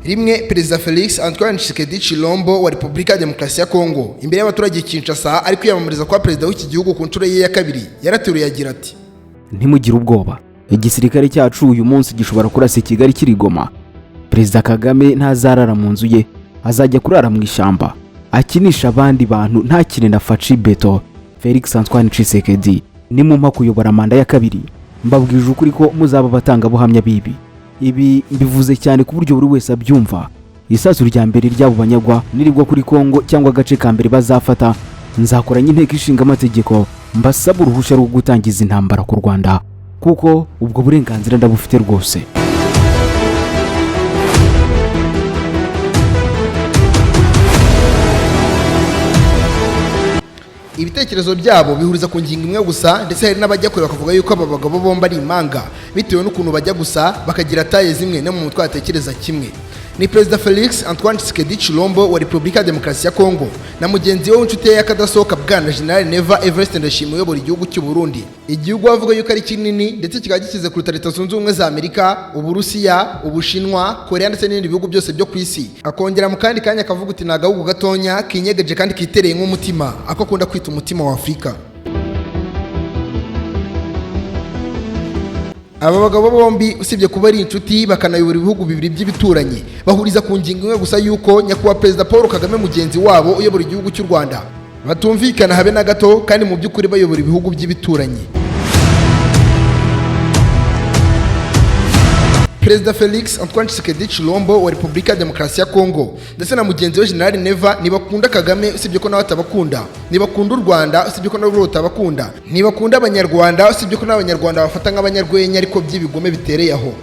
Rimwe, Perezida Felix Antoine Tshisekedi Tshilombo wa Repubulika ya Demokarasi ya Kongo, imbere y'abaturage i Kinshasa ari kwiyamamariza kuba perezida w'iki gihugu ku nshuro ye ya kabiri, yarateruye agira ati: "Ntimugire ubwoba, igisirikare cyacu uyu munsi gishobora kurasa i Kigali kiri Goma. Perezida Kagame ntazarara mu nzu ye, azajya kurara mu ishyamba, akinisha abandi bantu, ntakine na Fatshi Béton. Felix Antoine Tshisekedi, nimumpa kuyobora manda ya kabiri, mbabwije ukuri ko muzaba abatangabuhamya bibi. Ibi mbivuze cyane ku buryo buri wese abyumva. Isasu rya mbere ry'abo banyagwa nirigwa kuri Kongo cyangwa agace ka mbere bazafata, nzakoranya inteko ishinga amategeko mbasaba uruhushya rwo gutangiza intambara ku Rwanda, kuko ubwo burenganzira ndabufite rwose." Ibitekerezo byabo bihuriza ku ngingo imwe gusa, ndetse hari n'abajya kure bakavuga yuko aba bagabo bombi ari impanga bitewe n'ukuntu bajya gusa, bakagira taille zimwe, no mu mutwe batekereza kimwe. Ni Perezida Felix Antoine Tshisekedi Tshilombo wa Repubulika ya Demokarasi ya Kongo na mugenzi we w'inshuti ye y'akadasohoka, Bwana General Neva Evariste Ndayishimiye uyobora igihugu cy'u Burundi, igihugu bavuga yuko ari kinini ndetse kikaba gikize kuruta Leta Zunze Ubumwe za Amerika, Uburusiya, Ubushinwa, Korea ndetse n'ibindi bihugu byose byo ku isi. Akongera mu kandi kanya akavuga uti: "Ni agahugu gatonya kinyegeje kandi kitereye nk'umutima", ako akunda kwita umutima wa Afurika. Aba bagabo bombi, usibye kuba ari inshuti bakanayobora ibihugu bibiri by'ibituranyi, bahuriza ku ngingo imwe gusa yuko nyakubahwa Perezida Paul Kagame mugenzi wabo uyobora igihugu cy'u Rwanda batumvikana habe na gato, kandi mu by'ukuri bayobora ibihugu by'ibituranyi. Perezida Felix Antoine Tshisekedi Tshilombo wa Repubulika ya Demokarasi ya Kongo ndetse na mugenzi we General Neva ntibakunda Kagame, usibye ko nawe atabakunda. Ntibakunda u Rwanda, usibye ko nabo rutabakunda. Ntibakunda Abanyarwanda, usibye ko n'Abanyarwanda bafata nk'abanyarwenya ariko by'ibigome bitereye aho.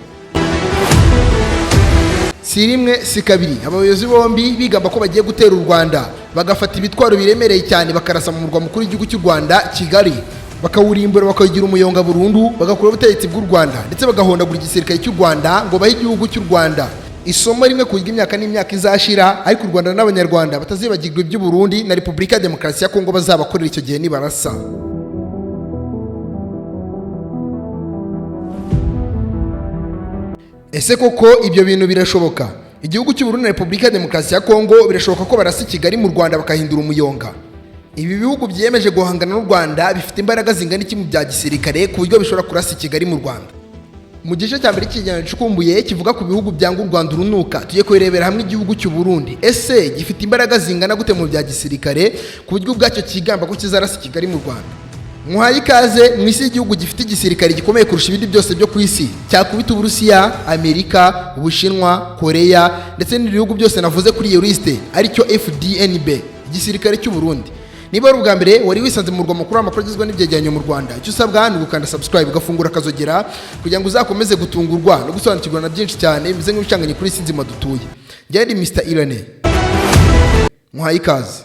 Si rimwe si kabiri abayobozi bombi bigamba ko bagiye gutera u Rwanda, bagafata ibitwaro biremereye cyane, bakarasa mu murwa mukuru w'igihugu cy'u Rwanda Kigali, bakawurimbura, bakawugira umuyonga burundu, bagakura ubutegetsi bw'u Rwanda, ndetse bagahondagura igisirikare cy'u Rwanda ngo bahe igihugu cy'u Rwanda isomo rimwe ku buryo imyaka n'imyaka izashira, ariko u Rwanda n'Abanyarwanda batazibagirwa iby'u Burundi na Repubulika ya Demokarasi ya Kongo bazabakorera icyo gihe nibarasa. Ese koko ibyo bintu birashoboka? Igihugu cy'u Burundi na Repubulika ya Demokarasi ya Kongo birashoboka ko barasa i Kigali mu Rwanda bakahindura umuyonga? Ibi bihugu byiyemeje guhangana n'u Rwanda bifite imbaraga zingana iki mu bya gisirikare ku buryo bishobora kurasa i Kigali mu Rwanda? Mu gice cya mbere cy'ikiganiro gicukumbuye kivuga ku bihugu byanga u Rwanda urunuka, tugiye kurebera hamwe igihugu cy'u Burundi. Ese gifite imbaraga zingana gute mu bya gisirikare ku buryo ubwacyo cyigamba ko kizarasa i Kigali mu Rwanda? Muhaye ikaze mu isi y'igihugu gifite igisirikare gikomeye kurusha ibindi byose byo ku isi, cyakubita Uburusiya, Amerika, Ubushinwa, Korea ndetse n'ibindi bihugu byose navuze kuri iyo lisite, aricyo FDNB, igisirikare cy'u Burundi. Niba ari ubwa mbere wari wisanze mu murwa mukuru w'amakuru agizwe n'ibyegeranyo mu Rwanda, icyo usabwa ni ugukanda subscribe, ugafungura akazogera kugira ngo uzakomeze gutungurwa no gusobanukirwa na byinshi cyane bimeze nk'ibicanganye kuri isi nzima dutuye. Njyewe ndi Mr Irene, muhaye ikaze.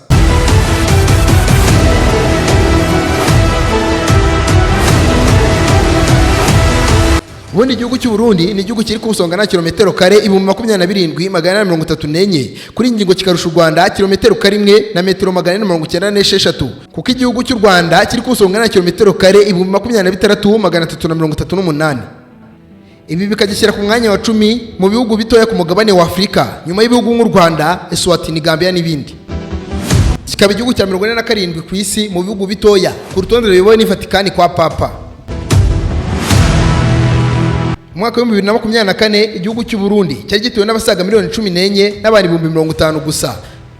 Ubundi igihugu cy'u Burundi ni igihugu kiri ku busonga na kilometero kare 27,834. Kuri iyi ngingo kikarusha u Rwanda kilometero kare imwe na metero 496, kuko igihugu cy'u Rwanda kiri ku busonga na kilometero kare 26,338. Ibi bikagishyira ku mwanya wa 10 mu bihugu bitoya ku mugabane wa Afurika, nyuma y'ibihugu nk'u Rwanda, Eswatini, Gambia n'ibindi. Kikaba igihugu cya 47 ku isi mu bihugu bitoya ku rutonde ruyobowe n'i Vatikani kwa Papa. Mu mwaka wa 2024, igihugu cy'u Burundi cyari gituwe n'abasaga miliyoni 14 n'abantu 50,000 gusa.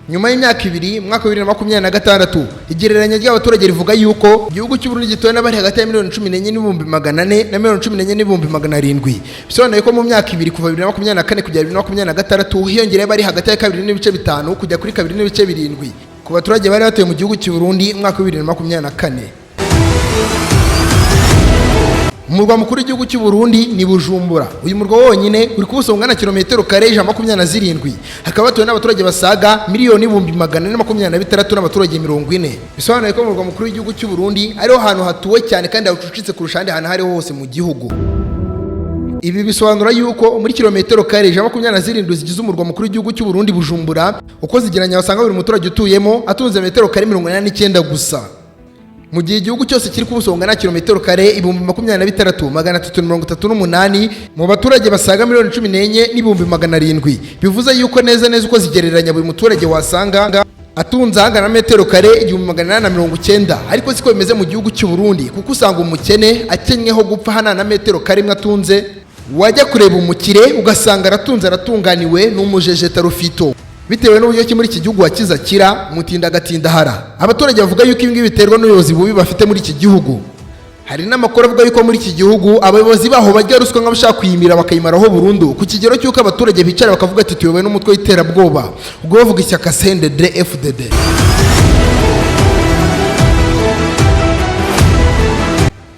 Nyuma y'imyaka 2, mu mwaka wa 2026, igereranya ry'abaturage rivuga yuko igihugu cy'u Burundi gituwe n'abari hagati ya miliyoni 14,400,000 na miliyoni 14,700,000. Bisobanuye ko mu myaka 2, kuva 2024 kugera 2026, hiyongereyeho abari hagati ya 2.5 kujya kuri 2.7 ku baturage bari batuye mu gihugu cy'u Burundi mu mwaka wa 2024. Umurwa mukuru w'igihugu cy'u Burundi ni Bujumbura. Uyu murwa wonyine uri ku buso bungana kilometero kare 127, hakaba hatuwe n'abaturage basaga miliyoni 426,040. Bisobanuye ko umurwa mukuru w'igihugu cy'u Burundi ariho hantu hatuwe cyane kandi hacucitse kurusha ahandi hantu aho ariho hose mu gihugu. Ibi bisobanura yuko muri kilometero kare 127 zigize umurwa mukuru w'igihugu cy'u Burundi Bujumbura, uko zigeranya wasanga buri muturage utuyemo atunze metero kare 89 gusa. Mu gihe igihugu cyose kiri ku buso bungana na kilometero kare 26,338, mu baturage basaga 14,700,000, bivuze yuko neza neza uko zigereranya buri muturage wasanga atunze ahangana na metero kare 1890. Ariko siko bimeze mu gihugu cy'u Burundi, kuko usanga umukene akennyeho gupfa hana na metero kare imwe atunze, wajya kureba umukire ugasanga aratunze, aratunganiwe, ni umujejeta rufito. Bitewe n'uburyo ki muri iki gihugu wakize akira, mutinda agatindahara. Abaturage bavuga yuko ibi ngibi biterwa n'ubuyobozi bubi bafite muri iki gihugu. Hari n'amakuru avuga yuko muri iki gihugu abayobozi baho barya ruswa nk'abashaka kuyimira bakayimaraho burundu, ku kigero cy'uko abaturage bicara bakavuga ati: "Tuyobowe n'umutwe w'iterabwoba", ubwo bavuga ishyaka CNDD FDD.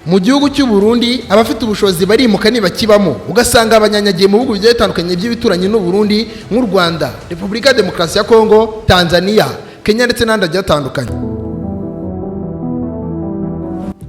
Mu gihugu cy'u Burundi abafite ubushobozi barimuka ntibakibamo, ugasanga abanyanyagiye mu bihugu bigiye bitandukanye by'ibituranyi n'u Burundi, nk'u Rwanda, Repubulika ya Demokarasi ya Kongo, Tanzania, Kenya ndetse n'ahandi hagiye hatandukanye.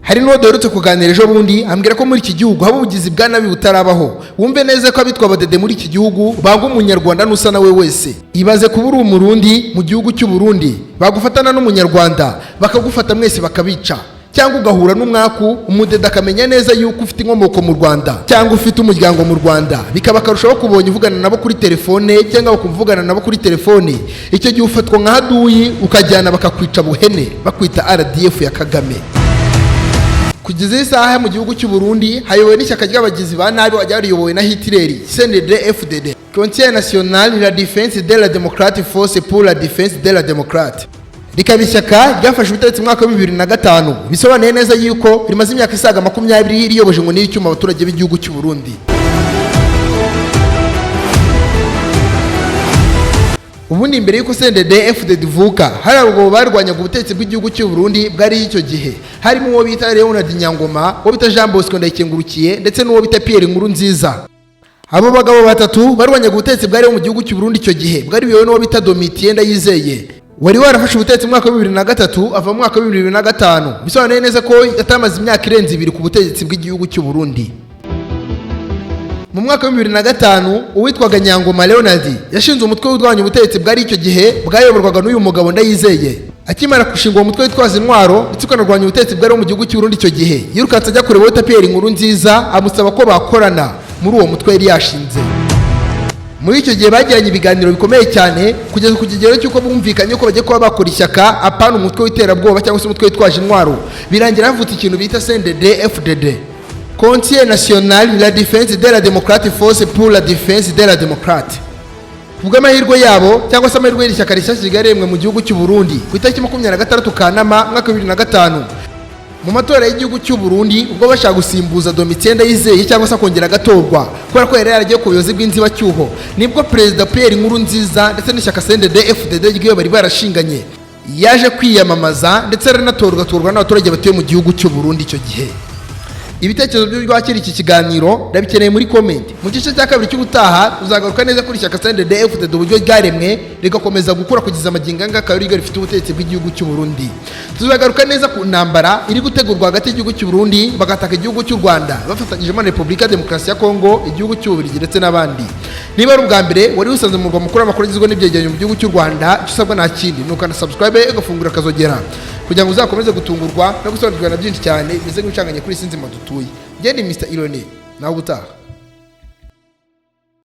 Hari n'uwo duherutse kuganira ejo bundi ambwira ko muri iki gihugu haba ubugizi bwa nabi butarabaho. Wumve neza ko abitwa abadede muri iki gihugu banga umunyarwanda n'usa nawe wese. Ibaze kuba uri umurundi mu gihugu cy'u Burundi, bagufatana n'umunyarwanda bakagufata mwese bakabica, cyangwa ugahura n'umwaku umudede akamenya neza yuko ufite inkomoko mu Rwanda cyangwa ufite umuryango mu Rwanda, bikaba akarushaho kubonye uvugana nabo kuri telefone cyangwa bakumvugana nabo kuri telefone. Icyo gihe ufatwa nka haduyi, ukajyana bakakwica buhene, bakwita RDF ya Kagame. Kugeza iyi saha mu gihugu cy'u Burundi hayobowe n'ishyaka ry'abagizi ba nabi wajya riyobowe na Hitler, CNDD FDD, Conseil National la Défense de la Démocrate, Force pour la Défense de la Démocrate, rikaba ishyaka ryafashe ubutegetsi mu mwaka wa 2005. Bisobanuye neza yuko rimaze imyaka isaga 20 riyoboje ngo n'icyuma abaturage b'igihugu cy'u Burundi. Ubundi mbere y'uko CNDD FDD ivuka, hari abagabo barwanyaga ubutegetsi bw'igihugu cy'u Burundi bwari icyo gihe, harimo uwo bita Leonard Nyangoma, uwo bita Jean Bosco Ndayikengurukiye ndetse n'uwo bita Pierre Nkurunziza. Abo bagabo batatu barwanyaga ubutegetsi bwari mu gihugu cy'u Burundi icyo gihe, bwari buyobowe n'uwo bita Domitien Ndayizeye, wari warafashe ubutegetsi mu mwaka wa 2003 ava mu mwaka wa 2005. Bisobanuye neza ko atamaze imyaka irenze 2 ku butegetsi bw'igihugu cy'u Burundi. Mu mwaka wa 2005 uwitwaga Nyangoma Leonard yashinze umutwe urwanya ubutegetsi bwari icyo gihe bwayoborwaga n'uyu mugabo Ndayizeye. Akimara gushinga uwo mutwe witwaza intwaro ndetse ukanarwanya ubutegetsi bwari mu gihugu cy'u Burundi icyo gihe, yirukanse ajya kureba uwitwa Pierre Nkurunziza, amusaba ko bakorana muri uwo mutwe yari yashinze. Muri icyo gihe bagiranye ibiganiro bikomeye cyane kugeza ku kigero cy'uko bumvikanye ko bagiye kuba bakora ishyaka, apana umutwe w'iterabwoba cyangwa se umutwe witwaje intwaro. Birangira havutse ikintu bita CNDD FDD, Conseil National la Défense de la Démocrate, Force pour la Défense de la Démocrate. Ku bw'amahirwe yabo cyangwa se amahirwe y'iri shyaka rishyashya ryaremwe mu gihugu cy'u Burundi, ku itariki 26 Kanama mwaka wa 2005, mu matora y'igihugu cy'u Burundi, ubwo bashaka gusimbuza Domitien Ndayizeye cyangwa se akongera agatorwa kubera ko yari yaragiye ku buyobozi bw'inzibacyuho, nibwo Perezida Pierre Nkurunziza ndetse n'ishyaka CNDD FDD ry'iyo bari barashinganye yaje kwiyamamaza ndetse aranatorwa, atorwa n'abaturage batuye mu gihugu cy'u Burundi icyo gihe. Ibitekerezo by'uburyo wakira iki kiganiro ndabikeneye muri comment. Mu gice cya kabiri cy'ubutaha tuzagaruka neza kuri ishyaka CNDD FDD, uburyo ryaremwe rigakomeza gukura kugeza amagingo aya ngaya akaba ariryo rifite ubutegetsi bw'igihugu cy'u Burundi. Tuzagaruka neza ku ntambara iri gutegurwa hagati y'igihugu cy'u Burundi bagataka igihugu cy'u Rwanda bafatanyijemo na Repubulika ya Demokarasi ya Kongo, igihugu cy'u Bubiligi ndetse n'abandi. Niba ari ubwa mbere wari usanze mu murwa mukuru w'amakuru agizwe n'ibyegeranyo mu gihugu cy'u Rwanda, icyo usabwa nta kindi ni ukanda subscribe, ugafungura akazogera kugira ngo uzakomeze gutungurwa no gusobanukirwa na byinshi cyane bimeze nk'ibicanganye kuri isi nzima dutuye. Ngende Mr Irone, nawe ubutaha.